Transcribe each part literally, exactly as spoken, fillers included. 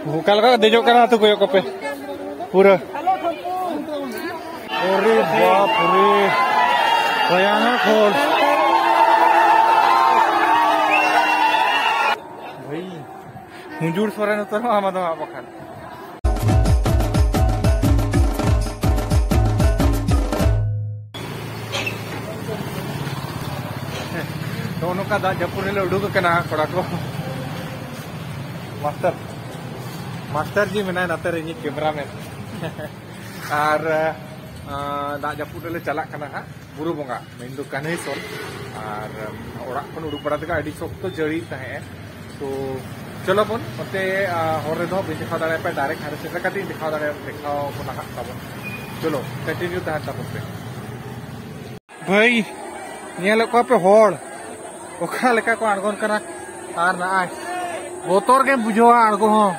ᱚᱠᱟ ᱞᱮᱠᱟ ᱫᱮᱡᱚᱜ ᱠᱟᱱᱟ ᱟᱹᱛᱩ, ᱠᱚᱭᱚᱜ ᱠᱚᱯᱮ ᱯᱩᱨᱟᱹ᱾ ᱟᱨᱮ ᱵᱟᱯ ᱨᱮ, ᱵᱷᱚᱭᱟᱱᱚᱠ ᱦᱚᱲ᱾ ᱵᱷᱟᱹᱭ, ᱦᱩᱡᱩᱲ ᱥᱚᱨᱮᱱ ᱩᱛᱟᱹᱨᱚᱜ ᱟᱢ ᱫᱚ ᱦᱟᱸᱜ ᱵᱟᱠᱷᱟᱱ᱾ ᱱᱚᱜᱼᱚ ᱱᱚᱝᱠᱟ ᱫᱟᱜ ᱡᱟᱹᱯᱩᱫ ᱨᱮᱞᱮ ᱩᱰᱩᱠ ᱟᱠᱟᱱᱟ ᱠᱚᱲᱟ ᱠᱚ᱾ ᱢᱟᱥᱴᱟᱨ, ᱢᱟᱥᱴᱟᱨ ᱡᱤ ᱢᱮᱱᱟᱭ ᱱᱟᱛᱮ ᱨᱮ, ᱤᱧᱤᱡ ᱠᱮᱢᱮᱨᱟᱢᱮᱱ᱾ ᱟᱨ, ᱟᱸ, ᱫᱟᱜ ᱡᱟᱹᱯᱩᱫ ᱨᱮᱞᱮ ᱪᱟᱞᱟᱜ ᱠᱟᱱᱟ ᱦᱟᱸᱜ ᱵᱩᱨᱩ ᱵᱚᱸᱜᱟ, ᱢᱮᱱᱫᱚ ᱠᱟᱹᱱᱦᱟᱹᱭᱥᱚᱞ᱾ ᱟᱨ, ᱟᱸ, ᱚᱲᱟᱜ ᱠᱷᱚᱱ ᱩᱰᱩᱠ ᱵᱟᱲᱟ ᱛᱮᱜᱮ ᱟᱹᱰᱤ ᱥᱚᱠᱛᱚ ᱡᱟᱹᱲᱤ ᱛᱟᱦᱮᱸᱜᱼᱟ᱾ ᱛᱚ ᱪᱚᱞᱚ ᱵᱚᱱ, ᱚᱱᱛᱮ, ᱟᱸ, ᱦᱚᱨ ᱨᱮᱫᱚ ᱵᱟᱹᱧ ᱫᱮᱠᱷᱟᱣ ᱫᱟᱲᱮᱭᱟᱯᱮ, direct ᱦᱟᱸᱰᱮ ᱥᱮᱴᱮᱨ ᱠᱟᱛᱮ ᱤᱧ ᱫᱮᱠᱷᱟᱣ ᱫᱟᱲᱮᱭᱟ-, ᱫᱮᱠᱷᱟᱣ ᱵᱚᱱᱟ ᱦᱟᱸᱜ ᱛᱟᱵᱚᱱ᱾ ᱪᱚᱞᱚ, continue ᱛᱟᱦᱮᱱ ᱛᱟᱵᱚᱱ ᱯᱮ᱾ ᱵᱷᱟᱹᱭ, ᱧᱮᱞᱮᱫ ᱠᱚᱣᱟ ᱯᱮ ᱦᱚᱲ ᱚᱠᱟ ᱞᱮᱠᱟ ᱠᱚ ᱟᱬᱜᱚᱱ ᱠᱟᱱᱟ, ᱟᱨ ᱱᱚᱜᱼᱚᱭ ᱵᱚᱛᱚᱨ ᱜᱮᱢ ᱵᱩᱡᱷᱟᱹᱣᱟ ᱟᱬᱜᱚ ᱦᱚᱸ᱾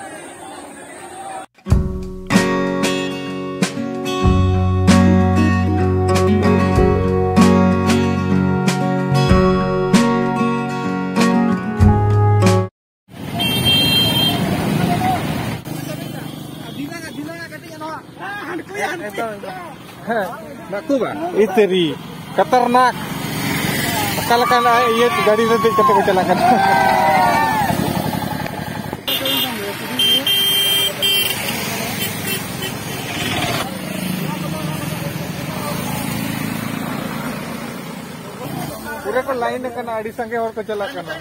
ᱦᱮᱸ, ᱱᱟᱠᱩ ᱵᱟ? ᱤ ᱛᱮᱨᱤ, ᱠᱷᱟᱛᱟᱨᱱᱟᱠ᱾ ᱚᱠᱟ ᱞᱮᱠᱟᱱ ᱤᱭᱟᱹ ᱜᱟᱹᱰᱤ ᱨᱮ ᱫᱮᱡ ᱠᱟᱛᱮ ᱠᱚ ᱪᱟᱞᱟᱜ ᱠᱟᱱᱟ᱾ ᱯᱩᱨᱟᱹ ᱠᱚ line ᱟᱠᱟᱱᱟ, ᱟᱹᱰᱤ ᱥᱟᱸᱜᱮ ᱦᱚᱲ ᱠᱚ ᱪᱟᱞᱟᱜ ᱠᱟᱱᱟ᱾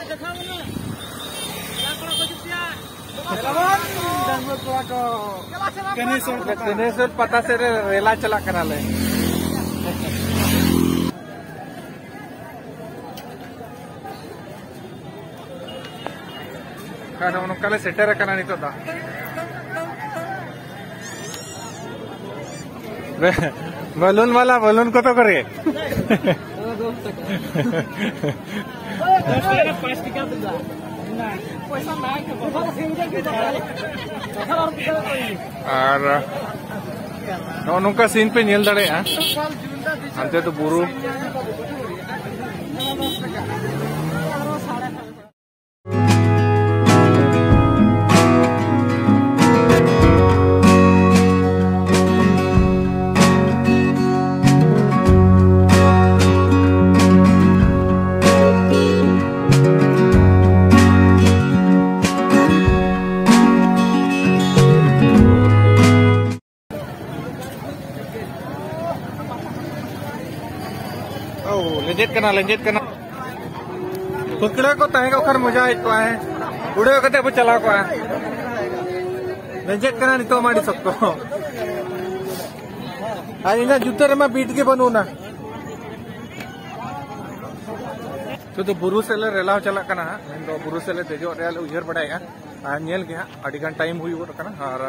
ᱠᱟᱹᱱᱦᱟᱹᱭᱥᱚᱞ ᱯᱟᱛᱟ ᱥᱮᱫ ᱨᱮ ᱨᱮᱞᱟ ᱪᱟᱞᱟᱜ ᱠᱟᱱᱟᱞᱮ᱾ ᱟᱨ ᱱᱚᱜᱼᱚ ᱱᱚᱝᱠᱟ ᱞᱮ ᱥᱮᱴᱮᱨ ᱟᱠᱟᱱᱟ ᱱᱤᱛᱚᱜ ᱫᱚ᱾ ᱵᱮ-, balloon ᱵᱟᱞᱟ balloon ᱠᱚᱛᱚ ᱠᱚᱨᱮ? ᱟᱨ ᱱᱚᱜᱼᱚ ᱱᱚᱝᱠᱟ scene ᱯᱮ ᱧᱮᱞ ᱫᱟᱲᱮᱭᱟᱜᱼᱟ, ᱦᱟᱱᱛᱮ ᱫᱚ ᱵᱩᱨᱩ᱾ ᱞᱮᱸᱡᱮᱫ ᱠᱟᱱᱟ, ᱞᱮᱸᱡᱮᱫ ᱠᱟᱱᱟ᱾ ᱯᱷᱟᱹᱠᱲᱟᱹ ᱠᱚ ᱛᱟᱦᱮᱸ ᱠᱚᱜ ᱠᱷᱟᱱ ᱢᱚᱡᱟ ᱦᱮᱡ ᱠᱚᱜᱼᱟ, ᱦᱮᱸ᱾ ᱩᱰᱟᱹᱣ ᱠᱟᱛᱮ ᱵᱚ ᱪᱟᱞᱟᱣ ᱠᱚᱜᱼᱟ᱾ ᱞᱮᱸᱡᱮᱫ ᱠᱟᱱᱟ ᱱᱤᱛᱚᱜ ᱢᱟ ᱟᱹᱰᱤ ᱥᱚᱠᱛᱚ᱾ ᱟᱨ ᱤᱧᱟᱹᱜ ᱡᱩᱛᱟᱹ ᱨᱮᱢᱟ ᱵᱤᱴ ᱜᱮ ᱵᱟᱹᱱᱩᱜ ᱟᱱᱟ᱾ ᱱᱤᱛᱚᱜ ᱫᱚ ᱵᱩᱨᱩ ᱥᱮᱫ ᱞᱮ ᱨᱮᱞᱟᱣ ᱪᱟᱞᱟᱜ ᱠᱟᱱᱟ ᱦᱟᱸᱜ, ᱢᱮᱱᱫᱚ ᱵᱩᱨᱩ ᱥᱮᱫ ᱞᱮ ᱫᱮᱡᱚᱜ ᱨᱮᱭᱟᱜ ᱞᱮ ᱩᱭᱦᱟᱹᱨ ᱵᱟᱲᱟᱭᱮᱫᱼᱟ᱾ ᱟᱨ ᱧᱮᱞ ᱜᱮ ᱦᱟᱸᱜ, ᱟᱹᱰᱤ ᱜᱟᱱ ᱴᱟᱭᱤᱢ ᱦᱩᱭ ᱜᱚᱫ ᱟᱠᱟᱱᱟ ᱟᱨ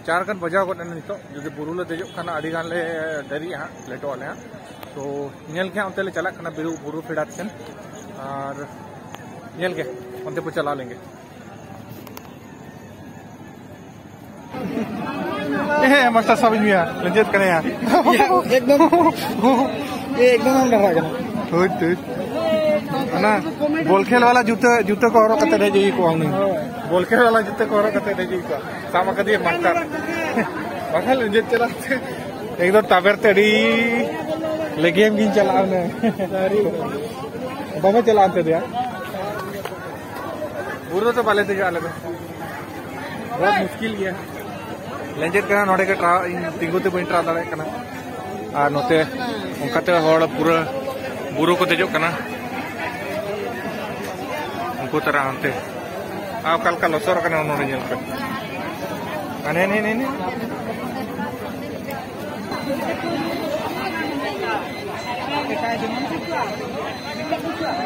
ᱪᱟᱨ ᱜᱟᱱ ᱵᱟᱡᱟᱣ ᱜᱚᱫ ᱮᱱᱟ ᱱᱤᱛᱚᱜ᱾ ᱡᱩᱫᱤ ᱵᱩᱨᱩ ᱞᱮ ᱫᱮᱡᱚᱜ ᱠᱷᱟᱱ ᱟᱹᱰᱤ ᱜᱟᱱ ᱞᱮ ᱰᱮᱨᱤᱜᱼᱟ ᱦᱟᱸᱜ, ᱞᱮᱴᱚᱜ ᱟᱞᱮ ᱦᱟᱸᱜ᱾ ᱛᱚ ᱧᱮᱞ ᱜᱮ ᱦᱟᱸᱜ, ᱚᱱᱛᱮ ᱞᱮ ᱪᱟᱞᱟᱜ ᱠᱟᱱᱟ ᱵᱩᱨᱩ, ᱵᱩᱨᱩ ᱯᱷᱮᱰᱟᱛ ᱥᱮᱱ᱾ ᱟᱨ ᱧᱮᱞ ᱜᱮ, ᱚᱱᱛᱮ ᱵᱚ ᱪᱟᱞᱟᱣ ᱞᱮᱱ ᱜᱮ᱾ ᱦᱮᱸ, ᱢᱟᱥᱴᱟᱨ ᱥᱟᱵ ᱤᱧ ᱢᱮᱭᱟ, ᱞᱮᱸᱡᱮᱫ ᱠᱟᱱᱟᱭᱟ᱾ ᱮᱠᱫᱚᱢ, ᱮ, ᱮᱠᱫᱚᱢ ᱟᱢ ᱰᱟᱦᱟᱨᱟ ᱠᱟᱱᱟ᱾ ᱦᱳᱭ, ᱦᱳᱭ᱾ ᱚᱱᱟ ᱵᱚᱞ ᱠᱷᱮᱞ ᱵᱟᱞᱟ ᱡᱩᱛᱟᱹ, ᱡᱩᱛᱟᱹ ᱠᱚ ᱦᱚᱨᱚᱜ ᱠᱟᱛᱮ ᱦᱮᱡ ᱦᱩᱭ ᱠᱚᱜᱼᱟ ᱩᱱᱤ᱾ ᱵᱚᱞ ᱠᱷᱮᱞ ᱵᱟᱞᱟ ᱡᱩᱛᱟᱹ ᱠᱚ ᱦᱚᱨᱚᱜ ᱠᱟᱛᱮ ᱦᱮᱡ ᱦᱩᱭ ᱠᱚᱜᱼᱟ᱾ ᱥᱟᱵ ᱟᱠᱟᱫᱮᱭᱟ ᱢᱟᱥᱴᱟᱨ᱾ ᱵᱟᱠᱷᱟᱱ ᱞᱮᱸᱡᱮᱫ ᱪᱟᱞᱟᱜ ᱛᱮ ᱮᱠᱫᱚᱢ ᱛᱟᱵᱮᱨ ᱛᱮ ᱟᱹᱰᱤ ᱞᱮᱜᱮᱢ ᱜᱤᱧ ᱪᱟᱞᱟᱜᱼᱟ ᱦᱩᱱᱟᱹᱝ᱾ ᱵᱟᱵᱚ ᱪᱟᱞᱟᱜᱼᱟ ᱚᱱᱛᱮ ᱫᱚ ᱭᱟ᱾ ᱵᱩᱨᱩ ᱫᱚ ᱵᱟᱞᱮ ᱫᱮᱡᱚᱜᱼᱟ ᱟᱞᱮ ᱫᱚ᱾ ᱵᱚᱦᱩᱛ ᱢᱩᱥᱠᱤᱞ ᱜᱮᱭᱟ᱾ ᱞᱮᱸᱡᱮᱫ ᱠᱟᱱᱟ, ᱱᱚᱰᱮ ᱜᱮ ᱴᱨᱟ-, ᱤᱧ ᱛᱤᱸᱜᱩ ᱛᱮ ᱵᱟᱹᱧ ᱴᱨᱟᱣ ᱫᱟᱲᱮᱭᱟᱜ ᱠᱟᱱᱟ᱾ ᱟᱨ ᱱᱚᱛᱮ ᱚᱱᱠᱟᱛᱮ ᱦᱚᱲ ᱯᱩᱨᱟᱹ ᱵᱩᱨᱩ ᱠᱚ ᱫᱮᱡᱚᱜ ᱠᱟᱱᱟ᱾ ᱩᱱᱠᱩ ᱛᱟᱨᱟ ᱦᱟᱱᱛᱮ᱾ ᱟᱨ ᱚᱠᱟ ᱞᱮᱠᱟ ᱞᱚᱥᱚᱫ ᱠᱟᱱᱟ ᱱᱚᱰᱮ ᱧᱮᱞ ᱯᱮ᱾ ᱦᱟᱱᱮ, ᱦᱟᱱᱮ, ᱦᱟᱱᱮ, ᱦᱟᱱᱮ᱾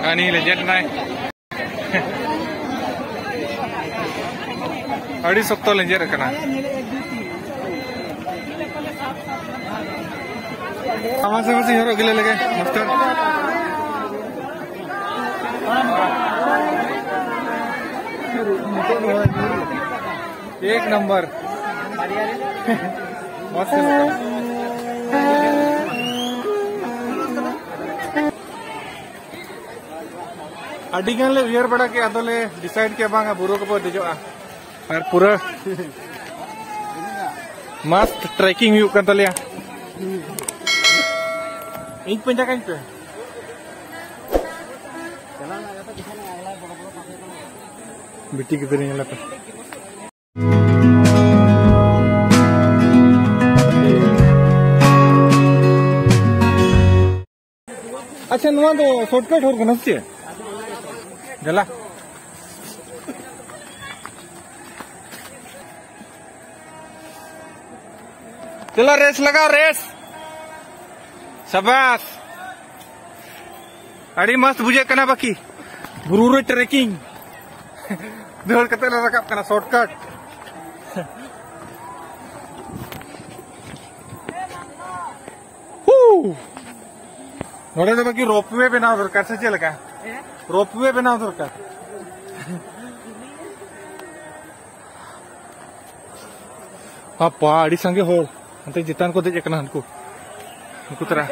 ᱟᱨ ᱱᱤᱭᱟᱹ ᱞᱮᱸᱡᱮᱫ ᱮᱱᱟᱭ᱾ ᱟᱹᱰᱤ ᱥᱚᱠᱛᱚ ᱞᱮᱸᱡᱮᱫ ᱟᱠᱟᱱᱟ᱾ ᱥᱟᱢᱟᱝ ᱥᱮᱫ ᱢᱟᱥᱮ ᱦᱚᱨᱚᱜ ᱜᱮᱞᱮ ᱞᱮᱜᱮ, ᱢᱟᱥᱴᱟᱨ᱾ ᱮᱠ ᱱᱟᱢᱵᱟᱨ᱾ ᱢᱚᱡᱽ ᱧᱮᱞᱚᱜ ᱠᱟᱱᱟ᱾ ᱟᱹᱰᱤ ᱜᱟᱱ ᱞᱮ ᱩᱭᱦᱟᱹᱨ ᱵᱟᱲᱟ ᱠᱮᱫᱼᱟ, ᱟᱫᱚ ᱞᱮ ᱰᱤᱥᱟᱭᱤᱰ ᱠᱮᱫᱼᱟ, ᱵᱟᱝᱟ, ᱵᱩᱨᱩ ᱠᱚᱵᱚ ᱫᱮᱡᱚᱜᱼᱟ᱾ ᱟᱨ ᱯᱩᱨᱟᱹ ᱢᱟᱥᱛ ᱴᱨᱮᱠᱤᱝ ᱦᱩᱭᱩᱜ ᱠᱟᱱ ᱛᱟᱞᱮᱭᱟ᱾ ᱤᱧ ᱯᱟᱸᱡᱟ ᱠᱟᱹᱧ ᱯᱮ᱾ ᱵᱤᱴᱤ ᱜᱤᱫᱽᱨᱟᱹ ᱧᱮᱞ ᱯᱮ᱾ ᱟᱪᱪᱷᱟ, ᱱᱚᱣᱟ ᱫᱚ ᱥᱚᱨᱴᱠᱟᱴ ᱦᱚᱨ ᱠᱟᱱᱟ ᱥᱮ ᱪᱮᱫ? ᱫᱮᱞᱟ᱾ ᱫᱮᱞᱟ, ᱨᱮᱥ ᱞᱟᱜᱟᱣ, ᱨᱮᱥ᱾ ᱥᱟᱵᱟᱥ᱾ ᱟᱹᱰᱤ ᱢᱚᱥᱛ ᱵᱩᱡᱷᱟᱹᱜ ᱠᱟᱱᱟ ᱵᱟᱠᱤ᱾ ᱵᱩᱨᱩ ᱨᱮ ᱴᱨᱮᱠᱤᱝ᱾ ᱫᱟᱹᱲ ᱠᱟᱛᱮ ᱞᱮ ᱨᱟᱠᱟᱵ ᱠᱟᱱᱟ, ᱥᱚᱨᱴᱠᱟᱴ᱾ ᱦᱩ! ᱱᱚᱰᱮ ᱫᱚ ᱵᱟᱠᱤ ᱨᱳᱯᱣᱮ ᱵᱮᱱᱟᱣ ᱫᱚᱨᱠᱟᱨ, ᱥᱮ ᱪᱮᱫ ᱞᱮᱠᱟ? ᱨᱳᱯᱣᱮ ᱵᱮᱱᱟᱣ ᱫᱚᱨᱠᱟᱨ᱾ ᱵᱟᱯᱟ, ᱟᱹᱰᱤ ᱥᱟᱸᱜᱮ ᱦᱚᱲ᱾ ᱦᱟᱱᱛᱮ ᱪᱮᱛᱟᱱ ᱠᱚ ᱫᱮᱡ ᱟᱠᱟᱱᱟ ᱦᱟᱱᱠᱩ᱾ ᱩᱱᱠᱩ ᱛᱟᱨᱟ᱾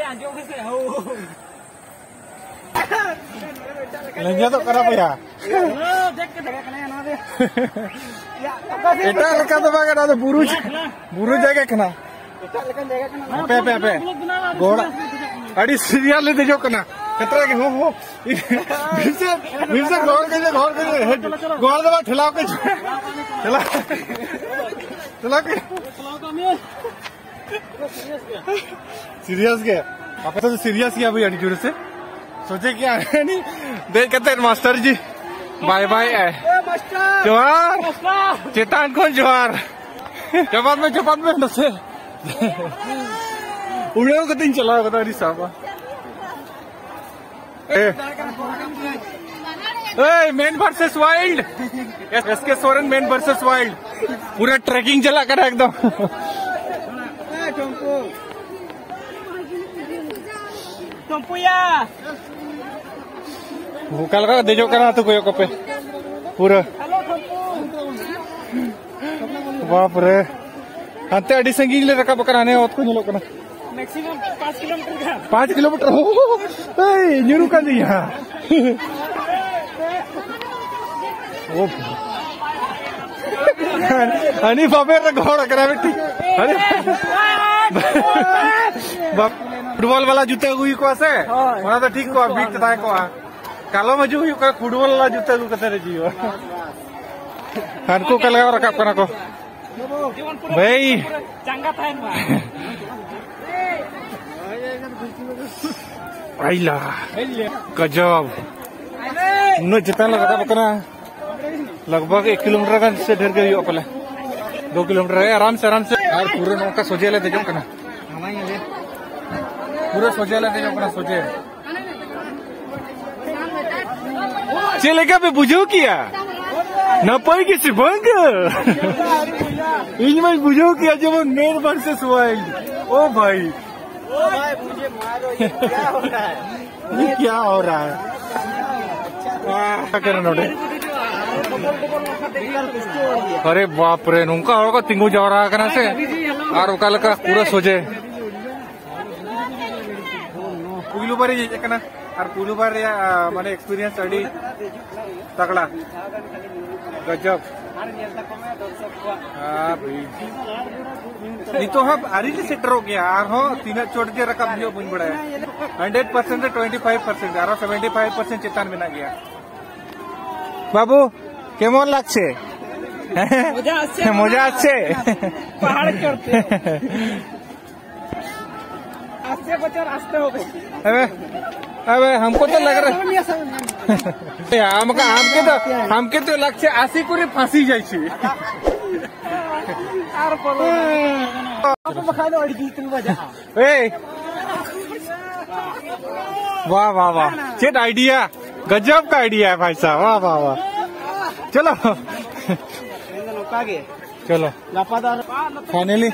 ᱞᱮᱸᱡᱮᱫᱚᱜ ᱠᱟᱱᱟ ᱵᱚᱭᱦᱟ᱾ ᱮᱴᱟᱜ ᱞᱮᱠᱟ ᱫᱚ ᱵᱟᱝ ᱠᱟᱱᱟ, ᱟᱫᱚ ᱵᱩᱨᱩ, ᱵᱩᱨᱩ ᱡᱟᱭᱜᱟ ᱠᱟᱱᱟ᱾ ᱦᱟᱯᱮ, ᱦᱟᱯᱮ, ᱦᱟᱯᱮ᱾ ᱜᱚᱦᱚᱲ, ᱟᱹᱰᱤ ᱥᱤᱨᱤᱭᱟᱥᱞᱤ ᱫᱮᱡᱚᱜ ᱠᱟᱱᱟ᱾ ᱠᱷᱟᱛᱨᱟ ᱜᱮ, ᱦᱚᱸ, ᱦᱚᱸ᱾ ᱵᱷᱤᱢᱥᱮᱱ, ᱵᱷᱤᱢᱥᱮᱱ, ᱜᱚᱦᱚᱲ ᱠᱮᱫᱮ, ᱜᱚᱦᱚᱲ ᱠᱮᱫᱮ᱾ ᱜᱚᱦᱚᱲ ᱫᱚ ᱵᱟᱝ, ᱴᱷᱮᱞᱟᱣ ᱠᱮᱫᱮ᱾ ᱴᱷᱮᱞᱟᱣ, ᱴᱷᱮᱞᱟᱣ ᱠᱮᱫᱮ᱾ ᱥᱤᱨᱤᱭᱟᱥ ᱜᱮ? ᱟᱯᱮ ᱫᱚ ᱥᱤᱨᱤᱭᱟᱥ ᱜᱮᱭᱟ ᱵᱷᱟᱹᱭ, ᱟᱹᱰᱤ ᱡᱳᱨ ᱥᱮ᱾ ᱥᱚᱡᱷᱮ ᱜᱮᱭᱟ, ᱫᱮᱡ ᱠᱟᱛᱮ ᱢᱟᱥᱴᱟᱨ ᱡᱤ ᱵᱟᱭ ᱵᱟᱭ ᱟᱭ᱾ ᱡᱚᱦᱟᱨ᱾ ᱪᱮᱛᱟᱱ ᱠᱷᱚᱱ ᱡᱚᱦᱟᱨ᱾ ᱪᱟᱯᱟᱫ ᱢᱮ, ᱪᱟᱯᱟᱫ ᱢᱮ ᱱᱟᱥᱮ᱾ ᱩᱲᱟᱹᱣ ᱠᱟᱛᱮᱧ ᱪᱟᱞᱟᱣ ᱠᱟᱫᱟ, ᱟᱹᱰᱤ ᱥᱟᱵᱟ᱾ ᱮ᱾ ᱮᱭ, ᱢᱮᱱ ᱵᱷᱟᱨᱥᱮᱥ ᱣᱟᱭᱤᱞᱰ᱾ ᱮᱥ ᱠᱮ ᱥᱚᱨᱮᱱ, ᱢᱮᱱ ᱵᱷᱟᱨᱥᱮᱥ ᱣᱟᱭᱤᱞᱰ᱾ ᱯᱩᱨᱟᱹ ᱴᱨᱮᱠᱤᱝ ᱪᱟᱞᱟᱜ ᱠᱟᱱᱟ ᱮᱠᱫᱚᱢ᱾ ᱴᱚᱢᱯᱩᱭᱟ᱾ ᱚᱠᱟ ᱞᱮᱠᱟ ᱠᱚ ᱫᱮᱡᱚᱜ ᱠᱟᱱᱟ ᱟᱹᱛᱩ, ᱠᱚᱭᱚᱜ ᱠᱚᱯᱮ᱾ ᱯᱩᱨᱟᱹ᱾ ᱵᱟᱯ ᱨᱮ᱾ ᱦᱟᱱᱛᱮ ᱟᱹᱰᱤ ᱥᱟᱺᱜᱤᱧ ᱞᱮ ᱨᱟᱠᱟᱵ ᱟᱠᱟᱱᱟ, ᱦᱟᱱᱮ ᱚᱛ ᱠᱚ ᱧᱮᱞᱚᱜ ᱠᱟᱱᱟ᱾ ᱢᱮᱠᱥᱤᱢᱟᱢ ᱯᱟᱸᱪ ᱠᱤᱞᱳᱢᱤᱴᱟᱨ ᱜᱟᱱ᱾ ᱯᱟᱸᱪ ᱠᱤᱞᱳᱢᱤᱴᱟᱨ? ᱳ, ᱮᱭ, ᱧᱩᱨᱩ ᱠᱟᱱ ᱫᱤᱧᱟ᱾ ᱳ᱾ ᱦᱟᱹᱱᱤ ᱵᱟᱵᱮᱨ ᱨᱮ ᱜᱚᱦᱚᱲ ᱟᱠᱟᱱᱟ ᱢᱤᱫᱴᱤᱡ᱾ ᱦᱟᱹᱱᱤ ᱵᱟᱯ-, ᱯᱷᱩᱴᱵᱚᱞ ᱵᱟᱞᱟ ᱡᱩᱛᱟᱹ ᱟᱹᱜᱩ ᱦᱩᱭ ᱠᱚᱜᱼᱟ ᱥᱮ? ᱦᱳᱭ᱾ ᱚᱱᱟ ᱫᱚ ᱴᱷᱤᱠ ᱠᱚᱜᱼᱟ, ᱵᱤᱴ ᱛᱟᱦᱮᱸ ᱠᱚᱜᱼᱟ᱾ ᱠᱟᱞᱚᱢ ᱦᱤᱡᱩᱜ ᱦᱩᱭᱩᱜ ᱠᱟᱱᱟ, ᱯᱷᱩᱴᱵᱚᱞ ᱵᱟᱞᱟ ᱡᱩᱛᱟᱹ ᱟᱹᱜᱩ ᱠᱟᱛᱮ ᱨᱮᱡ ᱦᱩᱭᱩᱜᱼᱟ᱾ ᱦᱟᱹᱱᱠᱩ ᱚᱠᱟ ᱞᱮᱠᱟ ᱠᱚ ᱨᱟᱠᱟᱵ ᱠᱟᱱᱟ ᱠᱚ᱾ ᱡᱮᱢᱚᱱ ᱯᱩᱨᱟᱹ ᱵᱷᱟᱹᱭ᱾ ᱯᱩᱨᱟᱹ ᱡᱟᱸᱜᱟ ᱛᱟᱦᱮᱱ ᱢᱟ᱾ ᱟᱭᱞᱟ᱾ ᱜᱟᱡᱟᱵ᱾ ᱩᱱᱟᱹᱜ ᱪᱮᱛᱟᱱ ᱞᱮ ᱨᱟᱠᱟᱵ ᱟᱠᱟᱱᱟ᱾ ᱞᱟᱜᱽ ᱵᱷᱟᱜᱽ ᱮᱠ ᱠᱤᱞᱳᱢᱤᱴᱟᱨ ᱜᱟᱱ ᱥᱮ ᱰᱷᱮᱨ ᱜᱮ ᱦᱩᱭᱩᱜᱼᱟ ᱯᱟᱞᱮ᱾ ᱫᱩ ᱠᱤᱞᱳᱢᱤᱴᱟᱨ ᱜᱮ ᱟᱨᱟᱢ ᱥᱮ, ᱟᱨᱟᱢ ᱥᱮ᱾ ᱟᱨ ᱯᱩᱨᱟᱹ ᱱᱚᱝᱠᱟ ᱥᱚᱡᱷᱮ ᱞᱮ ᱫᱮᱡᱚᱜ ᱠᱟᱱᱟ᱾ ᱯᱩᱨᱟᱹ ᱥᱚᱡᱷᱮ ᱞᱮ ᱫᱮᱡᱚᱜ ᱠᱟᱱᱟ, ᱥᱚᱡᱷᱮ᱾ ᱪᱮᱫ ᱞᱮᱠᱟ ᱯᱮ ᱵᱩᱡᱷᱟᱹᱣ ᱠᱮᱭᱟ? ᱱᱟᱯᱟᱭ ᱜᱮ ᱥᱮ ᱵᱟᱝ? ᱤᱧ ᱢᱟᱧ ᱵᱩᱡᱷᱟᱹᱣ ᱠᱮᱭᱟ ᱡᱮᱢᱚᱱ man versus wild. ᱳ ᱵᱷᱟᱭ᱾ ओ भाई, मुझे मारो, ये क्या हो रहा है? ये क्या हो रहा है? ᱟᱨ ᱵᱟᱯ ᱨᱮ, ᱱᱚᱝᱠᱟ ᱦᱚᱲ ᱠᱚ ᱛᱤᱸᱜᱩ ᱡᱟᱣᱨᱟ ᱟᱠᱟᱱᱟ ᱥᱮ᱾ ᱟᱨ ᱚᱠᱟ ᱞᱮᱠᱟ ᱯᱩᱨᱟᱹ ᱥᱚᱡᱷᱮ᱾ ᱯᱩᱭᱞᱩ ᱵᱟᱨ ᱤᱧ ᱦᱮᱡ ᱟᱠᱟᱱᱟ, ᱟᱨ ᱯᱩᱭᱞᱩ ᱵᱟᱨ ᱨᱮᱭᱟᱜ, ᱟ, ᱢᱟᱱᱮ, experience ᱟᱹᱰᱤ ᱛᱟᱜᱲᱟ᱾ ᱜᱟᱡᱟᱵ᱾ ᱦᱮᱸ, ᱵᱷᱤ᱾ ᱱᱤᱛᱚᱜ ᱦᱚᱸ ᱟᱹᱣᱨᱤ ᱞᱮ ᱥᱮᱴᱮᱨᱚᱜ ᱜᱮᱭᱟ, ᱟᱨᱦᱚᱸ ᱛᱤᱱᱟᱹᱜ ᱪᱚᱴ ᱡᱮ ᱨᱟᱠᱟᱵ ᱦᱩᱭᱩᱜᱼᱟ ᱵᱟᱹᱧ ᱵᱟᱲᱟᱭᱟ᱾ hundred percent ᱨᱮ twenty five percent, ᱟᱨᱦᱚᱸ seventy five percent ᱪᱮᱛᱟᱱ ᱢᱮᱱᱟᱜ ᱜᱮᱭᱟ᱾ বাবু, কেমন লাগছে? মজা আসছে? মজা আসছে? পাহাড় চড়তে। আস্তে বছর আসতে হবে। अबे, अबे, हमको तो लग रहा है। हम, हमका, हमके तो, हमके तो लगছে আশি করে ফাঁসি যাইছি। আর বলো না। आप बखा दो, अड़ी तुम बजा। ए। वाह, वाह, वाह। चेट आइडिया, गजब का आइडिया है भाई साहब। वाह, वाह, वाह। चलो। ᱱᱚᱝᱠᱟ ᱜᱮ᱾ चलो। ᱜᱟᱯᱟ ᱫᱚ ᱟᱨ फाइनली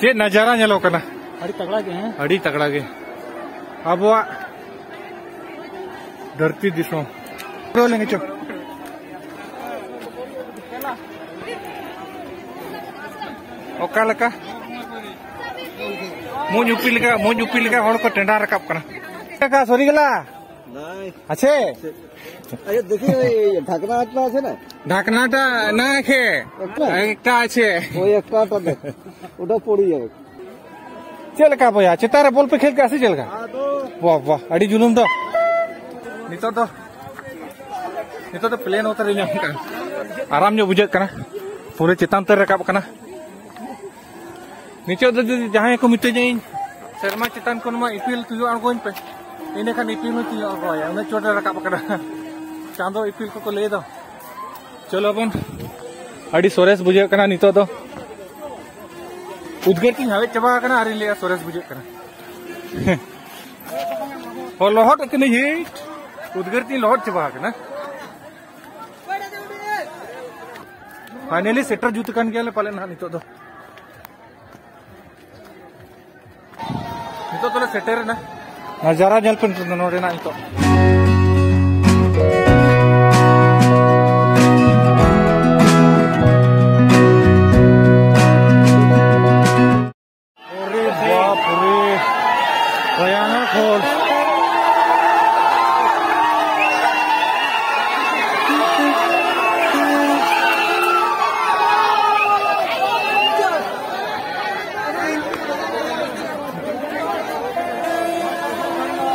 ᱪᱮᱫ ᱱᱟᱡᱟᱨᱟ ᱧᱮᱞᱚᱜ ᱠᱟᱱᱟ? ᱟᱹᱰᱤ ᱛᱟᱜᱲᱟ ᱜᱮ, ᱦᱮᱸ? ᱟᱹᱰᱤ ᱛᱟᱜᱲᱟ ᱜᱮ᱾ ᱟᱵᱚᱣᱟᱜ ᱫᱷᱟᱹᱨᱛᱤ ᱫᱤᱥᱚᱢ᱾ ᱪᱚ ᱞᱮᱸᱜᱮ ᱪᱚ᱾ ᱚᱠᱟ ᱞᱮᱠᱟ? ᱢᱚᱡᱽ ᱩᱯᱤ ᱞᱮᱠᱟ, ᱢᱚᱡᱽ ᱩᱯᱤ ᱞᱮᱠᱟ ᱦᱚᱲ ᱠᱚ ᱴᱮᱸᱰᱟᱨ ᱨᱟᱠᱟᱵ ᱠᱟᱱᱟ᱾ ᱴᱟᱠᱟ ᱥᱚᱨᱤ ᱜᱮᱞᱟ? নাই। আছে? আরে দেখি, ওই ঢাকনা একটা আছে না? ঢাকনাটা না খে। একটা? একটা আছে। ওই একটা, একটা দেখ। ওটা পড়ে যাবে। ᱪᱮᱫ ᱞᱮᱠᱟ ᱵᱚᱭᱦᱟ? ᱪᱮᱛᱟᱱ ᱨᱮ ᱵᱚᱞ ᱯᱮ ᱠᱷᱮᱞ ᱠᱮᱫᱟ ᱥᱮ ᱪᱮᱫ ᱞᱮᱠᱟ? ᱵᱟᱦ, ᱵᱟᱦ, ᱟᱹᱰᱤ ᱡᱩᱞᱩᱢ ᱫᱚ᱾ ᱱᱤᱛᱚᱜ ᱫᱚ, ᱱᱤᱛᱚᱜ ᱫᱚ ᱯᱞᱮᱱ ᱩᱛᱟᱹᱨ ᱧᱟᱢ ᱠᱟᱱᱟ᱾ ᱟᱨᱟᱢ ᱧᱚᱜ ᱵᱩᱡᱷᱟᱹᱜ ᱠᱟᱱᱟ᱾ ᱯᱩᱨᱟᱹ ᱪᱮᱛᱟᱱ ᱛᱮ ᱨᱟᱠᱟᱵ ᱠᱟᱱᱟ᱾ ᱱᱤᱛᱚᱜ ᱫᱚ ᱡᱩᱫᱤ ᱡᱟᱦᱟᱸᱭ ᱠᱚ ᱢᱤᱛᱟᱹᱧᱟ ᱤᱧ, ᱥᱮᱨᱢᱟ ᱪᱮᱛᱟᱱ ᱠᱷᱚᱱ ᱢᱟ ᱤᱯᱤᱞ ᱛᱩᱭᱩ ᱟᱬᱜᱚᱧ ᱯᱮ, ᱤᱱᱟᱹᱠᱷᱟᱱ ᱤᱯᱤᱞ ᱦᱚᱸ ᱪᱮᱫ ᱦᱚᱸ ᱵᱟᱭ, ᱩᱱᱟᱹᱜ ᱪᱚᱴ ᱨᱮ ᱨᱟᱠᱟᱵ ᱟᱠᱟᱱᱟ᱾ ᱪᱟᱸᱫᱚ ᱤᱯᱤᱞ ᱠᱚᱠᱚ ᱞᱟᱹᱭ ᱫᱚ᱾ ᱪᱚᱞᱚ ᱵᱚᱱ, ᱟᱹᱰᱤ ᱥᱚᱨᱮᱥ ᱵᱩᱡᱷᱟᱹᱜ ᱠᱟᱱᱟ ᱱᱤᱛᱚᱜ ᱫᱚ᱾ ᱩᱫᱽᱜᱟᱹᱨ ᱛᱤᱧ ᱦᱟᱣᱮᱫ ᱪᱟᱵᱟ ᱟᱠᱟᱱᱟ, ᱟᱨᱤᱧ ᱞᱟᱹᱭᱟ ᱥᱚᱨᱮᱥ ᱵᱩᱡᱷᱟᱹᱜ ᱠᱟᱱᱟ᱾ ᱚ, ᱞᱚᱦᱚᱫ ᱠᱟᱹᱱᱟᱹᱧ ᱦᱤᱴ, ᱩᱫᱽᱜᱟᱹᱨ ᱛᱤᱧ ᱞᱚᱦᱚᱫ ᱪᱟᱵᱟ ᱟᱠᱟᱱᱟ᱾ ᱯᱷᱟᱭᱱᱟᱞᱤ ᱥᱮᱴᱮᱨ ᱡᱩᱛ ᱟᱠᱟᱱ ᱜᱮᱭᱟᱞᱮ ᱯᱟᱞᱮ ᱱᱟᱦᱟᱜ ᱱᱤᱛᱚᱜ ᱫᱚ᱾ ᱱᱤᱛᱚᱜ ᱫᱚᱞᱮ ᱥᱮᱴᱮᱨ ᱮᱱᱟ᱾ ᱱᱟᱡᱟᱨᱟ ᱧᱮᱞ ᱯᱮ ᱱᱤᱛᱚᱜ ᱫᱚ ᱱᱚᱰᱮᱱᱟᱜ ᱱᱤᱛᱚᱜ᱾ ᱟᱨᱮ ᱵᱟᱯ ᱨᱮ, ᱵᱷᱚᱭᱟᱱᱚᱠ ᱦᱚᱲ᱾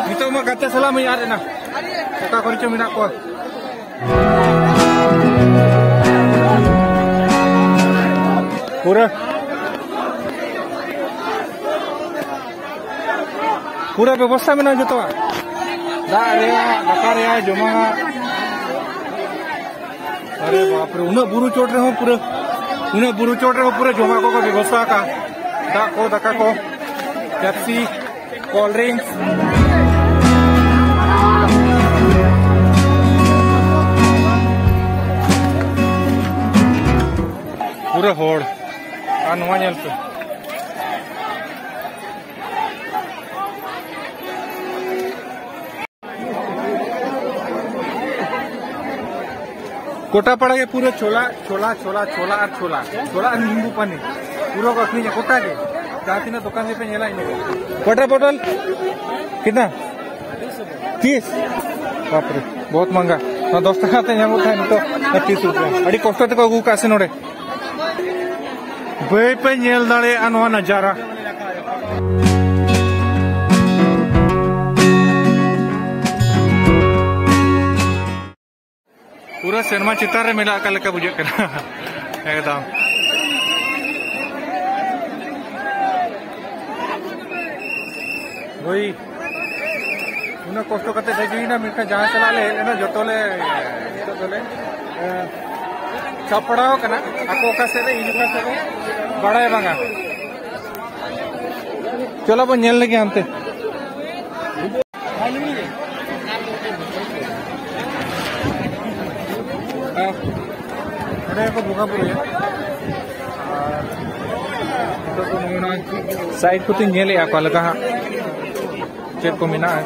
ᱱᱤᱛᱚᱜ ᱢᱟ ᱜᱟᱛᱮ ᱥᱟᱞᱟᱜ ᱢᱤᱧ ᱟᱫ ᱮᱱᱟ, ᱚᱠᱟ ᱠᱚᱨᱮ ᱪᱚ ᱢᱮᱱᱟᱜ ᱠᱚᱣᱟ᱾ ᱯᱩᱨᱟᱹ, ᱯᱩᱨᱟᱹ ᱵᱮᱵᱚᱥᱛᱷᱟ ᱢᱮᱱᱟᱜᱼᱟ ᱡᱚᱛᱚᱣᱟᱜ, ᱫᱟᱜ ᱨᱮᱭᱟᱜ, ᱫᱟᱠᱟ ᱨᱮᱭᱟᱜ, ᱡᱚᱢᱟᱜ᱾ ᱟᱨᱮ ᱵᱟᱯ ᱨᱮ, ᱩᱱᱟᱹᱜ ᱵᱩᱨᱩ ᱪᱚᱴ ᱨᱮᱦᱚᱸ ᱯᱩᱨᱟᱹ, ᱩᱱᱟᱹᱜ ᱵᱩᱨᱩ ᱪᱚᱴ ᱨᱮᱦᱚᱸ ᱯᱩᱨᱟᱹ ᱡᱚᱢᱟᱜ ᱠᱚᱠᱚ ᱵᱮᱵᱚᱥᱛᱷᱟ ᱟᱠᱟᱫᱼᱟ, ᱫᱟᱜ ᱠᱚ, ᱫᱟᱠᱟ ᱠᱚ, ᱯᱮᱯᱥᱤ, ᱠᱳᱞᱰ ᱰᱨᱤᱝᱠᱥ᱾ ᱯᱩᱨᱟᱹ ᱦᱚᱲ᱾ ᱟᱨ ᱱᱚᱣᱟ ᱧᱮᱞ ᱯᱮ᱾ ᱜᱚᱴᱟ ᱯᱟᱲᱟ ᱜᱮ ᱯᱩᱨᱟᱹ ᱪᱷᱳᱞᱟ, ᱪᱷᱳᱞᱟ, ᱪᱷᱳᱞᱟ, ᱪᱷᱳᱞᱟ ᱟᱨ ᱪᱷᱳᱞᱟ᱾ ᱪᱷᱳᱞᱟ ᱟᱨ ᱱᱤᱢᱵᱩ ᱯᱟᱱᱤ᱾ ᱯᱩᱨᱟᱹ ᱠᱚ ᱟᱹᱠᱷᱨᱤᱧᱟ ᱜᱚᱴᱟ ᱜᱮ᱾ ᱡᱟᱦᱟᱸ ᱛᱤᱱᱟᱹᱜ ᱫᱚᱠᱟᱱ ᱨᱮᱯᱮ ᱧᱮᱞᱟ, ᱤᱱᱟᱹ ᱜᱮ᱾ ᱠᱚᱭᱴᱟ ᱵᱚᱴᱚᱞ? ᱠᱤᱛᱱᱟ? ᱛᱤᱥ? ᱵᱟᱯ ᱨᱮ, ᱵᱚᱦᱩᱛ ᱢᱟᱸᱜᱟ᱾ ᱱᱚᱣᱟ ᱫᱚᱥ ᱴᱟᱠᱟ ᱛᱮ ᱧᱟᱢᱚᱜ ᱛᱟᱦᱮᱸᱫ, ᱱᱤᱛᱚᱜ ᱛᱤᱥ ᱨᱩᱯᱤᱭᱟ᱾ ᱟᱹᱰᱤ ᱠᱚᱥᱴᱚ ᱛᱮᱠᱚ ᱟᱹᱜᱩ ᱠᱟᱜᱼᱟ ᱥᱮ ᱱᱚᱰᱮ᱾ ᱵᱟᱹᱭ ᱯᱮ ᱧᱮᱞ ᱫᱟᱲᱮᱭᱟᱜᱼᱟ ᱱᱚᱣᱟ ᱱᱟᱡᱟᱨᱟ᱾ ᱯᱩᱨᱟᱹ ᱥᱮᱨᱢᱟ ᱪᱮᱛᱟᱱ ᱨᱮ ᱢᱮᱱᱟᱜ ᱟᱠᱟᱫ ᱞᱮᱠᱟ ᱵᱩᱡᱷᱟᱹᱜ ᱠᱟᱱᱟ᱾ ᱮᱠᱫᱚᱢ᱾ ᱦᱳᱭ᱾ ᱩᱱᱟᱹᱜ ᱠᱚᱥᱴᱚ ᱠᱟᱛᱮ ᱦᱮᱡ ᱦᱩᱭᱱᱟ, ᱢᱮᱱᱠᱷᱟᱱ ᱡᱟᱦᱟᱸ ᱥᱟᱞᱟᱜ ᱞᱮ ᱦᱮᱡ ᱞᱮᱱᱟ, ᱡᱚᱛᱚ ᱞᱮ, ᱱᱤᱛᱚᱜ ᱫᱚᱞᱮ, ᱮ, ᱥᱟᱯᱲᱟᱣ ᱠᱟᱱᱟ᱾ ᱟᱠᱚ ᱚᱠᱟ ᱥᱮᱫ ᱨᱮ, ᱤᱧ ᱚᱠᱟ ᱥᱮᱫ ᱨᱮ, ᱵᱟᱲᱟᱭ ᱵᱟᱝᱟ᱾ ᱪᱚᱞᱚ ᱵᱚᱱ ᱧᱮᱞ ᱞᱮᱜᱮ ᱦᱟᱱᱛᱮ᱾ ᱦᱮᱸ, ᱚᱸᱰᱮ ᱠᱚ ᱵᱚᱸᱜᱟ ᱵᱩᱨᱩᱭᱟ᱾ ᱟᱨ ᱱᱤᱛᱚᱜ ᱫᱚ ᱱᱚᱜᱼᱚᱭ ᱱᱚᱣᱟ ᱥᱟᱭᱤᱰ ᱠᱚᱛᱮᱧ ᱧᱮᱞᱮᱜᱼᱟ, ᱚᱠᱟ ᱞᱮᱠᱟ ᱦᱟᱸᱜ ᱪᱮᱫ ᱠᱚ ᱢᱮᱱᱟᱜᱼᱟ᱾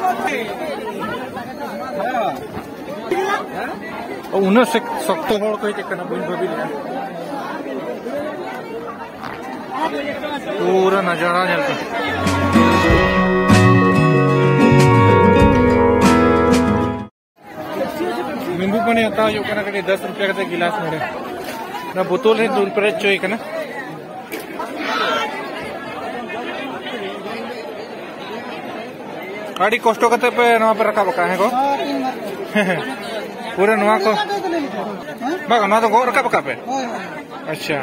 ᱩᱱᱟᱹᱜ ᱥᱮ-, ᱥᱚᱠᱛᱚ ᱦᱚᱲ ᱠᱚ ᱦᱮᱡ ᱟᱠᱟᱱᱟ, ᱵᱟᱹᱧ ᱵᱷᱟᱹᱵᱤ ᱞᱮᱫᱼᱟ᱾ ᱯᱩᱨᱟᱹ ᱱᱟᱡᱟᱨᱟ ᱧᱮᱞ ᱯᱮ᱾ ᱱᱤᱢᱵᱩ ᱯᱟᱹᱱᱤ ᱦᱟᱛᱟᱣ ᱦᱩᱭᱩᱜ ᱠᱟᱱᱟ ᱠᱟᱹᱴᱤᱡ, ᱫᱚᱥ ᱨᱩᱯᱤᱭᱟ ᱠᱟᱛᱮ ᱜᱤᱞᱟᱥ ᱱᱚᱰᱮ᱾ ᱚᱱᱟ ᱵᱳᱛᱚᱞ ᱨᱮ ᱫᱩᱞ ᱯᱮᱨᱮᱡ ᱦᱚᱪᱚᱭ ᱠᱟᱱᱟ᱾ ᱟᱹᱰᱤ ᱠᱚᱥᱴᱚ ᱠᱟᱛᱮ ᱯᱮ ᱱᱚᱣᱟ ᱯᱮ ᱨᱟᱠᱟᱵ ᱟᱠᱟᱫᱼᱟ, ᱦᱮᱸ ᱜᱚ? ᱯᱩᱨᱟᱹ ᱱᱚᱣᱟ ᱠᱚ, ᱵᱟᱝ, ᱱᱚᱣᱟ ᱫᱚ ᱜᱚᱜ ᱨᱟᱠᱟᱵ ᱟᱠᱟᱫ ᱯᱮ? ᱟᱪᱪᱷᱟ,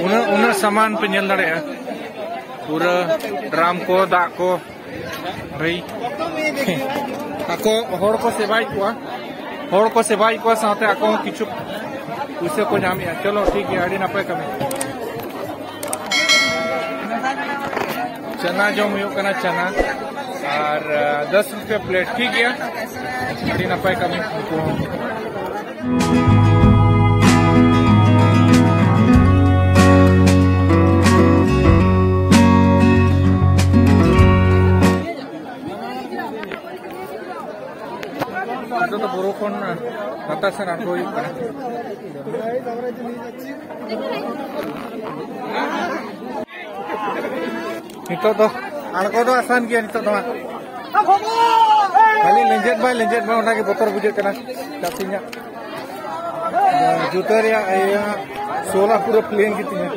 ᱩᱱᱟᱹᱜ, ᱩᱱᱟᱹᱜ ᱥᱟᱢᱟᱱ ᱯᱮ ᱧᱮᱞ ᱫᱟᱲᱮᱭᱟᱜᱼᱟ, ᱯᱩᱨᱟᱹ ᱰᱨᱟᱢ ᱠᱚ, ᱫᱟᱜ ᱠᱚ᱾ ᱵᱷᱟᱹᱭ, ᱟᱠᱚ ᱦᱚᱲ ᱠᱚ ᱥᱮᱵᱟᱭᱮᱫ ᱠᱚᱣᱟ, ᱦᱚᱲ ᱠᱚ ᱥᱮᱵᱟᱭᱮᱫ ᱠᱚᱣᱟ, ᱥᱟᱶᱛᱮ ᱟᱠᱚ ᱦᱚᱸ ᱠᱤᱪᱷᱩ ᱯᱩᱭᱥᱟᱹ ᱠᱚ ᱧᱟᱢᱮᱜᱼᱟ᱾ ᱪᱚᱞᱚ, ᱴᱷᱤᱠ ᱜᱮᱭᱟ, ᱟᱹᱰᱤ ᱱᱟᱯᱟᱭ ᱠᱟᱹᱢᱤ᱾ ᱪᱟᱱᱟ ᱡᱚᱢ ᱦᱩᱭᱩᱜ ᱠᱟᱱᱟ, ᱪᱟᱱᱟ, ᱟᱨ, ᱟ, ᱫᱚᱥ ᱨᱩᱯᱤᱭᱟ ᱯᱞᱮᱴ, ᱴᱷᱤᱠ ᱜᱮᱭᱟ, ᱟᱹᱰᱤ ᱱᱟᱯᱟᱭ ᱠᱟᱹᱢᱤ ᱩᱱᱠᱩ ᱦᱚᱸ᱾ ᱱᱤᱛᱚᱜ ᱫᱚ ᱵᱩᱨᱩ ᱠᱷᱚᱱ ᱞᱟᱛᱟᱨ ᱥᱮᱱ ᱟᱬᱜᱚ ᱦᱩᱭᱩᱜ ᱠᱟᱱᱟ᱾ ᱱᱤᱛᱚᱜ ᱫᱚ ᱟᱬᱜᱚ ᱫᱚ ᱟᱥᱟᱱ ᱜᱮᱭᱟ ᱱᱤᱛᱚᱜ ᱫᱚ ᱦᱟᱸᱜ᱾ ᱠᱷᱟᱹᱞᱤ ᱞᱮᱸᱡᱮᱫ ᱢᱟᱭ ᱞᱮᱸᱡᱮᱫ ᱢᱟ, ᱚᱱᱟᱜᱮ ᱵᱚᱛᱚᱨ ᱵᱩᱡᱷᱟᱹᱜ ᱠᱟᱱᱟ ᱪᱟᱥᱤᱧᱟᱜ᱾ ᱡᱩᱛᱟᱹ ᱨᱮᱭᱟᱜ ᱤᱭᱟᱹ ᱥᱳᱞᱟ ᱯᱩᱨᱟᱹ ᱯᱞᱮᱱ ᱜᱮᱛᱤᱧᱟ᱾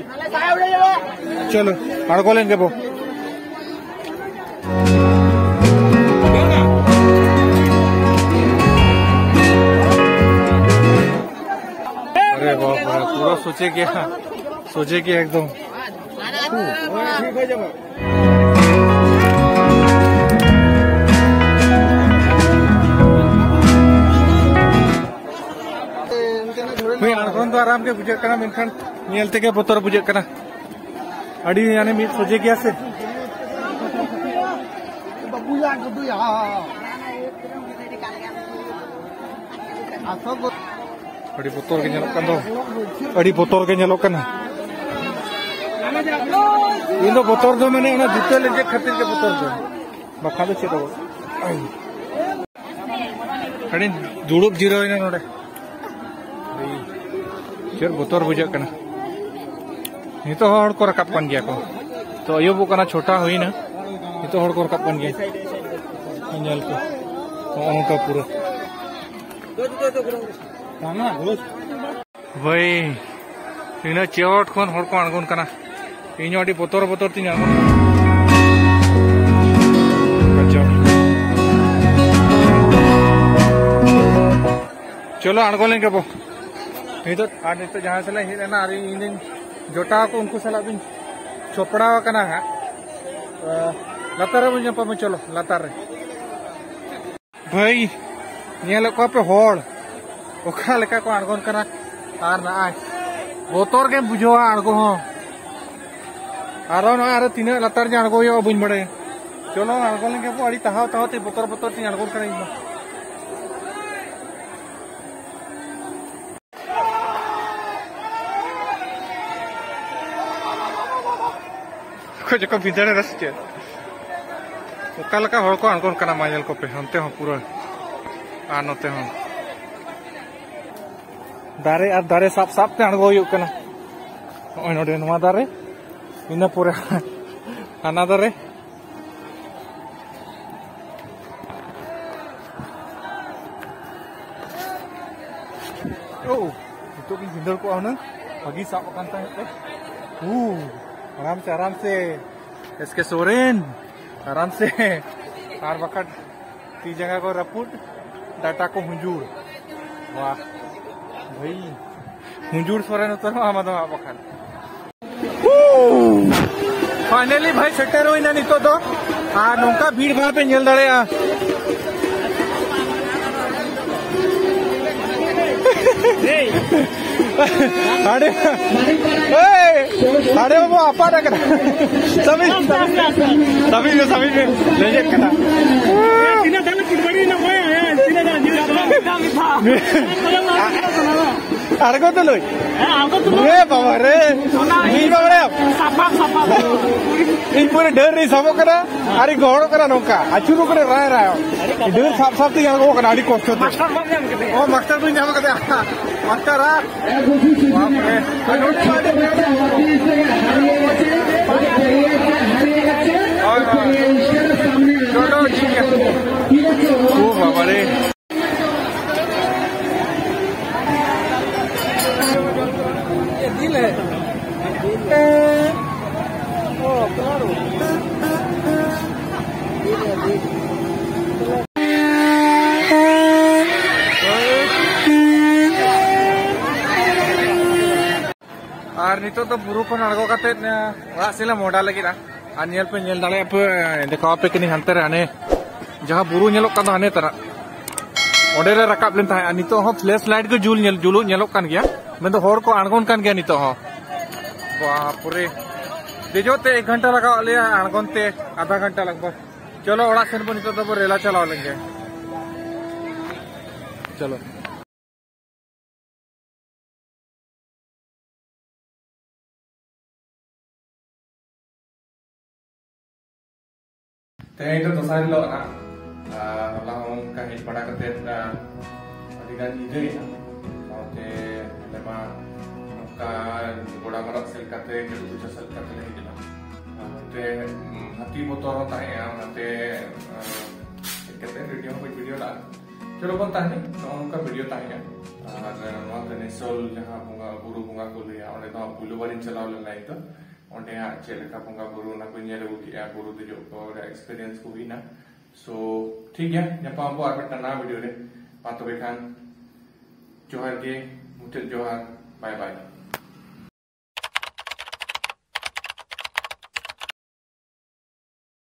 ᱪᱚᱞᱚ, ᱟᱬᱜᱚ ᱞᱮᱱ ᱜᱮᱵᱚ᱾ अरे बाप रे, पूरा सोचे क्या, सोचे क्या एकदम। ᱟᱨᱟᱢ ᱜᱮ ᱵᱩᱡᱷᱟᱹᱜ ᱠᱟᱱᱟ, ᱢᱮᱱᱠᱷᱟᱱ ᱧᱮᱞ ᱛᱮᱜᱮ ᱵᱚᱛᱚᱨ ᱵᱩᱡᱷᱟᱹᱜ ᱠᱟᱱᱟ᱾ ᱟᱹᱰᱤ ᱟᱱᱮ ᱢᱤᱫ ᱥᱚᱡᱷᱮ ᱜᱮᱭᱟ ᱥᱮ᱾ ᱟᱹᱰᱤ ᱵᱚᱛᱚᱨ ᱜᱮ ᱧᱮᱞᱚᱜ ᱠᱟᱱ ᱫᱚ᱾ ᱟᱹᱰᱤ ᱵᱚᱛᱚᱨ ᱜᱮ ᱧᱮᱞᱚᱜ ᱠᱟᱱᱟ᱾ ᱤᱧ ᱫᱚ ᱵᱚᱛᱚᱨ ᱫᱚ ᱢᱟᱱᱮ ᱚᱱᱟ ᱡᱩᱛᱟᱹ ᱞᱮᱸᱡᱮᱫ ᱠᱷᱟᱹᱛᱤᱨ ᱜᱮ ᱵᱚᱛᱚᱨ ᱫᱚ, ᱵᱟᱠᱷᱟᱱ ᱫᱚ ᱪᱮᱫ ᱦᱚᱸ ᱵᱟᱝ᱾ ᱟᱹᱰᱤ ᱫᱩᱲᱩᱵ ᱡᱤᱨᱟᱹᱣ ᱮᱱᱟ ᱱᱚᱰᱮ᱾ ᱪᱮᱫ ᱵᱚᱛᱚᱨ ᱵᱩᱡᱷᱟᱹᱜ ᱠᱟᱱᱟ᱾ ᱱᱤᱛᱚᱜ ᱦᱚᱸ ᱦᱚᱲ ᱠᱚ ᱨᱟᱠᱟᱵ ᱠᱟᱱ ᱜᱮᱭᱟ ᱠᱚ᱾ ᱛᱚ ᱟᱹᱭᱩᱵᱚᱜ ᱠᱟᱱᱟ, ᱪᱷᱚᱴᱟ ᱦᱩᱭᱱᱟ᱾ ᱱᱤᱛᱚᱜ ᱦᱚᱲ ᱠᱚ ᱨᱟᱠᱟᱵ ᱠᱟᱱ ᱜᱮᱭᱟ᱾ ᱧᱮᱞ ᱯᱮ, ᱱᱚᱜᱼᱚ ᱱᱚᱝᱠᱟ ᱯᱩᱨᱟᱹ᱾ ᱵᱷᱟᱹᱭ, ᱛᱤᱱᱟᱹᱜ ᱪᱚᱴ ᱠᱷᱚᱱ ᱦᱚᱲ ᱠᱚ ᱟᱬᱜᱚᱱ ᱠᱟᱱᱟ᱾ ᱤᱧ ᱦᱚᱸ ᱟᱹᱰᱤ ᱵᱚᱛᱚᱨ ᱵᱚᱛᱚᱨ ᱛᱤᱧ ᱟᱬᱜᱚᱱ ᱠᱟᱱᱟ᱾ ᱟᱪᱪᱷᱟ᱾ ᱪᱚᱞᱚ, ᱟᱬᱜᱚ ᱞᱮᱱ ᱜᱮᱵᱚ᱾ ᱱᱤᱛᱚᱜ, ᱟᱨ ᱱᱤᱛᱚᱜ ᱡᱟᱦᱟᱸ ᱥᱟᱞᱟᱜ ᱤᱧ ᱦᱮᱡ ᱞᱮᱱᱟ, ᱟᱨ ᱤᱧ ᱨᱮᱱ ᱡᱚᱴᱟᱣ ᱠᱚ, ᱩᱱᱠᱩ ᱥᱟᱞᱟᱜ ᱵᱤᱱ ᱪᱚᱯᱲᱟᱣ ᱟᱠᱟᱱᱟ ᱦᱟᱸᱜ᱾ ᱞᱟᱛᱟᱨ ᱨᱮᱵᱚᱱ ᱧᱟᱯᱟᱢᱟ, ᱪᱚᱞᱚ, ᱞᱟᱛᱟᱨ ᱨᱮ᱾ ᱵᱷᱟᱹᱭ, ᱧᱮᱞᱮᱫ ᱠᱚᱣᱟ ᱯᱮ ᱦᱚᱲ ᱚᱠᱟ ᱞᱮᱠᱟ ᱠᱚ ᱟᱬᱜᱚᱱ ᱠᱟᱱᱟ᱾ ᱟᱨ ᱱᱚᱜᱼᱚᱭ ᱵᱚᱛᱚᱨ ᱜᱮᱢ ᱵᱩᱡᱷᱟᱹᱣᱟ ᱟᱬᱜᱚ ᱦᱚᱸ᱾ ᱟᱨᱚ ᱱᱚᱜᱼᱚᱭ ᱟᱨᱚ ᱛᱤᱱᱟᱹᱜ ᱞᱟᱛᱟᱨ ᱧᱚᱜ ᱟᱬᱜᱚ ᱦᱩᱭᱩᱜᱼᱟ ᱵᱟᱹᱧ ᱵᱟᱲᱟᱭᱟ᱾ ᱪᱚᱞᱚ ᱟᱬᱜᱚ ᱞᱮᱱ ᱜᱮ ᱵᱚ, ᱟᱹᱰᱤ ᱛᱟᱦᱟᱣ ᱛᱟᱦᱟᱣ ᱛᱮ ᱵᱚᱛᱚᱨ ᱵᱚᱛᱚᱨ ᱛᱤᱧ ᱟᱬᱜᱚᱱ ᱠᱟᱱᱟ ᱤᱧ ᱫᱚ᱾ ᱚᱠᱚᱭ ᱪᱚᱠᱚ ᱵᱷᱤᱸᱫᱟᱹᱲ ᱮᱫᱟ ᱥᱮ ᱪᱮᱫ? ᱚᱠᱟ ᱞᱮᱠᱟ ᱦᱚᱲ ᱠᱚ ᱟᱬᱜᱚᱱ ᱠᱟᱱᱟ, ᱢᱟ ᱧᱮᱞ ᱠᱚᱯᱮ, ᱦᱟᱱᱛᱮ ᱦᱚᱸ ᱯᱩᱨᱟᱹ ᱟᱨ ᱱᱚᱛᱮ ᱦᱚᱸ᱾ ᱫᱟᱨᱮ ᱟᱨ ᱫᱟᱨᱮ ᱥᱟᱵ ᱥᱟᱵ ᱛᱮ ᱟᱬᱜᱚ ᱦᱩᱭᱩᱜ ᱠᱟᱱᱟ᱾ ᱱᱚᱜᱼᱚᱭ ᱱᱚᱰᱮ ᱱᱚᱣᱟ ᱫᱟᱨᱮ, ᱤᱱᱟᱹ ᱯᱚᱨᱮ ᱦᱟᱱᱟ ᱫᱟᱨᱮ᱾ ᱳ, ᱱᱤᱛᱚᱜ ᱜᱤᱧ ᱵᱷᱤᱸᱫᱟᱹᱲ ᱠᱚᱜᱼᱟ ᱦᱩᱱᱟᱹᱝ, ᱵᱷᱟᱹᱜᱤ ᱥᱟᱵ ᱟᱠᱟᱱ ᱛᱟᱦᱮᱸᱫ ᱛᱮ᱾ ᱦᱩ, ᱟᱨᱟᱢ ᱥᱮ, ᱟᱨᱟᱢ ᱥᱮ᱾ ᱮᱥ ᱠᱮ ᱥᱚᱨᱮᱱ, ᱟᱨᱟᱢ ᱥᱮ᱾ ᱟᱨ ᱵᱟᱠᱷᱟᱱ ᱛᱤ ᱡᱟᱸᱜᱟ ᱠᱚ ᱨᱟᱹᱯᱩᱫ, ᱰᱟᱴᱟ ᱠᱚ ᱦᱩᱸᱡᱩᱲ᱾ ᱣᱟᱦ ᱵᱷᱟᱹᱭ, ᱦᱩᱸᱡᱩᱲ ᱥᱚᱨᱮᱱ ᱩᱛᱟᱹᱨᱚᱜ ᱟᱢ ᱟᱫᱚ ᱦᱟᱸᱜ ᱵᱟᱠᱷᱟᱱ᱾ ᱯᱷᱟᱭᱱᱟᱞᱤ ᱵᱷᱟᱭ ᱥᱮᱴᱮᱨ ᱦᱩᱭᱱᱟ ᱱᱤᱛᱚᱜ ᱫᱚ, ᱟᱨ ᱱᱚᱝᱠᱟ ᱵᱷᱤᱲ ᱵᱷᱟᱲ ᱯᱮ ᱧᱮᱞ ᱫᱟᱲᱮᱭᱟᱜᱼᱟ᱾ ᱦᱟᱸᱰᱮ, ᱮᱭ, ᱦᱟᱸᱰᱮ ᱵᱟᱵᱩ ᱟᱯᱟᱨ ᱟᱠᱟᱱᱟ᱾ ᱥᱟᱵᱤ, ᱥᱟᱵᱤ, ᱥᱟᱵᱤ ᱢᱮ, ᱥᱟᱵᱤ ᱢᱮ, ᱞᱮᱸᱡᱮᱫ ᱠᱟᱱᱟ᱾ ᱛᱤᱱᱟᱹᱜ ᱫᱷᱟᱣ ᱞᱮ ᱠᱩᱴᱵᱟᱲᱤ ᱮᱱᱟ ᱵᱚᱭᱟ, ᱦᱮᱸ, ᱛᱤᱱᱟᱹᱜ ᱫᱷᱟᱣ ᱡᱤᱣᱤ ᱟᱬᱜᱚ ᱛᱩᱞᱩᱡ᱾ ᱦᱮᱸ, ᱟᱬᱜᱚ ᱛᱩᱞᱩᱡ᱾ ᱮ ᱵᱟᱵᱟ ᱨᱮ, ᱤᱧ ᱵᱟᱵᱟ ᱨᱮ᱾ ᱥᱟᱯᱷᱟ, ᱥᱟᱯᱷᱟ᱾ ᱤᱧ ᱯᱩᱨᱟᱹ ᱰᱟᱹᱨ ᱨᱤᱧ ᱥᱟᱵᱚᱜ ᱠᱟᱱᱟ ᱟᱨ ᱤᱧ ᱜᱚᱦᱚᱲᱚᱜ ᱠᱟᱱᱟ ᱱᱚᱝᱠᱟ᱾ ᱟᱹᱪᱩᱨᱚᱜ ᱠᱟᱱᱟ ᱨᱟᱭ ᱨᱟᱭ᱾ ᱰᱟᱹᱨ ᱥᱟᱵ ᱥᱟᱵ ᱛᱮᱧ ᱟᱬᱜᱚ ᱠᱟᱱᱟ ᱟᱹᱰᱤ ᱠᱚᱥᱴᱚ ᱛᱮ᱾ ᱢᱟᱥᱴᱟᱨ ᱵᱟᱢ ᱧᱟᱢ ᱠᱮᱫᱮᱭᱟ? ᱚ, ᱢᱟᱥᱴᱟᱨ ᱫᱚᱧ ᱧᱟᱢ ᱠᱟᱫᱮᱭᱟ᱾ ᱢᱟᱥᱴᱟᱨ ᱟᱨ ᱵᱟᱯ ᱨᱮ᱾ ᱦᱳᱭ, ᱦᱳᱭ᱾ ᱪᱚᱞᱚ, ᱴᱷᱤᱠ ᱜᱮᱭᱟ᱾ ᱳ ᱵᱟᱵᱟ ᱨᱮ᱾ ᱟᱨ ᱱᱤᱛᱚᱜ ᱫᱚ ᱵᱩᱨᱩ ᱠᱷᱚᱱ ᱟᱬᱜᱚ ᱠᱟᱛᱮ, ᱮ, ᱚᱲᱟᱜ ᱥᱮᱫ ᱞᱮ ᱢᱚᱦᱰᱟ ᱞᱟᱹᱜᱤᱫᱼᱟ᱾ ᱟᱨ ᱧᱮᱞ ᱯᱮ, ᱧᱮᱞ ᱫᱟᱲᱮᱭᱟᱜᱼᱟ ᱯᱮ, ᱫᱮᱠᱷᱟᱣ ᱟᱯᱮ ᱠᱟᱹᱱᱟᱹᱧ ᱦᱟᱱᱛᱮ ᱨᱮ, ᱦᱟᱱᱮ ᱡᱟᱦᱟᱸ ᱵᱩᱨᱩ ᱧᱮᱞᱚᱜ ᱠᱟᱱ ᱫᱚ ᱦᱟᱱᱮ ᱛᱟᱨᱟ, ᱚᱸᱰᱮ ᱞᱮ ᱨᱟᱠᱟᱵ ᱞᱮᱱ ᱛᱟᱦᱮᱸᱫ᱾ ᱟᱨ ᱱᱤᱛᱚᱜ ᱦᱚᱸ ᱯᱷᱞᱮᱥ ᱞᱟᱭᱤᱴ ᱜᱮ ᱡᱩᱞ ᱧᱮᱞ, ᱡᱩᱞᱩᱜ ᱧᱮᱞᱚᱜ ᱠᱟᱱ ᱜᱮᱭᱟ, ᱢᱮᱱᱫᱚ ᱦᱚᱲ ᱠᱚ ᱟᱬᱜᱚᱱ ᱠᱟᱱ ᱜᱮᱭᱟ ᱱᱤᱛᱚᱜ ᱦᱚᱸ᱾ ᱵᱟᱯᱨᱮ, ᱫᱮᱡᱚᱜ ᱛᱮ ᱮᱠ ᱜᱷᱚᱱᱴᱟ ᱞᱟᱜᱟᱣ ᱞᱮᱭᱟ, ᱟᱬᱜᱚᱱ ᱛᱮ ᱟᱫᱷᱟ ᱜᱷᱚᱱᱴᱟ ᱞᱟᱜᱽᱵᱷᱟᱜᱽ᱾ ᱪᱚᱞᱚ ᱚᱲᱟᱜ ᱥᱮᱱ ᱵᱚᱱ, ᱱᱤᱛᱚᱜ ᱫᱚᱵᱚ ᱨᱮᱞᱟ ᱪᱟᱞᱟᱣ ᱞᱮᱱ ᱜᱮ᱾ ᱪᱚᱞᱚ᱾ ᱛᱮᱦᱮᱧ ᱫᱚ ᱫᱚᱥᱟᱨ ᱦᱤᱞᱳᱜ ᱦᱟᱸᱜ, ᱟᱨ ᱦᱚᱞᱟ ᱦᱚᱸ ᱚᱱᱠᱟ ᱦᱮᱡ ᱵᱟᱲᱟ ᱠᱟᱛᱮᱫ, ᱟᱨ ᱟᱹᱰᱤ ᱜᱟᱱ ᱧᱤᱫᱟᱹᱭᱮᱱᱟ᱾ ᱥᱟᱶᱛᱮ ᱟᱞᱮ ᱢᱟ ᱱᱚᱝᱠᱟ ᱜᱚᱰᱟ ᱢᱟᱨᱟᱜ ᱥᱮᱫ ᱠᱟᱛᱮ, ᱜᱟᱹᱰᱤ ᱠᱚᱪᱟ ᱥᱮᱫ ᱠᱟᱛᱮ ᱞᱮ ᱦᱮᱡ ᱮᱱᱟ᱾ ᱟᱨ ᱱᱚᱛᱮ, ᱩᱸ, ᱦᱟᱹᱛᱤ ᱵᱚᱛᱚᱨ ᱦᱚᱸ ᱛᱟᱦᱮᱸᱜᱼᱟ, ᱚᱱᱟᱛᱮ, ᱟᱸ, ᱦᱮᱡ ᱠᱟᱛᱮ ᱵᱷᱤᱰᱤᱭᱳ ᱦᱚᱸ ᱵᱟᱹᱧ ᱵᱷᱤᱰᱤᱭᱳ ᱞᱟᱜᱼᱟ᱾ ᱪᱚᱞᱚ ᱵᱚᱱ ᱛᱟᱦᱮᱱᱟ, ᱱᱚᱜᱼᱚ ᱱᱚᱝᱠᱟ ᱵᱷᱤᱰᱤᱭᱳ ᱛᱟᱦᱮᱸᱜᱼᱟ᱾ ᱟᱨ ᱱᱚᱣᱟ ᱛᱮ ᱱᱮᱥᱚᱞ ᱡᱟᱦᱟᱸ ᱵᱚᱸᱜᱟ, ᱵᱩᱨᱩ ᱵᱚᱸᱜᱟ ᱠᱚ ᱞᱟᱹᱭᱟ, ᱚᱸᱰᱮ ᱫᱚ ᱦᱟᱸᱜ ᱯᱩᱭᱞᱩ ᱵᱟᱨᱤᱧ ᱪᱟᱞᱟᱣ ᱞᱮᱱᱟ ᱤᱧ ᱫᱚ᱾ ᱚᱸᱰᱮ ᱦᱟᱸᱜ ᱪᱮᱫ ᱞᱮᱠᱟ ᱵᱚᱸᱜᱟ ᱵᱩᱨᱩ, ᱚᱱᱟ ᱠᱚᱧ ᱧᱮᱞ ᱟᱹᱜᱩ ᱠᱮᱜᱼᱟ, ᱵᱩᱨᱩ ᱫᱮᱡᱚᱜ ᱠᱚ, ᱚᱸᱰᱮ ᱮᱠᱥᱯᱮᱨᱤᱭᱮᱱᱥ ᱠᱚ ᱦᱩᱭᱱᱟ᱾ So, ᱴᱷᱤᱠ ᱜᱮᱭᱟ, ᱧᱟᱯᱟᱢ ᱟᱵᱚ ᱟᱨ ᱢᱤᱫᱴᱟᱝ ᱱᱟᱣᱟ ᱵᱷᱤᱰᱤᱭᱳ ᱨᱮ᱾ ᱢᱟ ᱛᱚᱵᱮ ᱠᱷᱟᱱ, ᱡᱚᱦᱟᱨ ᱜᱮ, ᱢᱩᱪᱟᱹᱫ ᱡᱚᱦᱟᱨ, ᱵᱟᱭ ᱵᱟᱭ᱾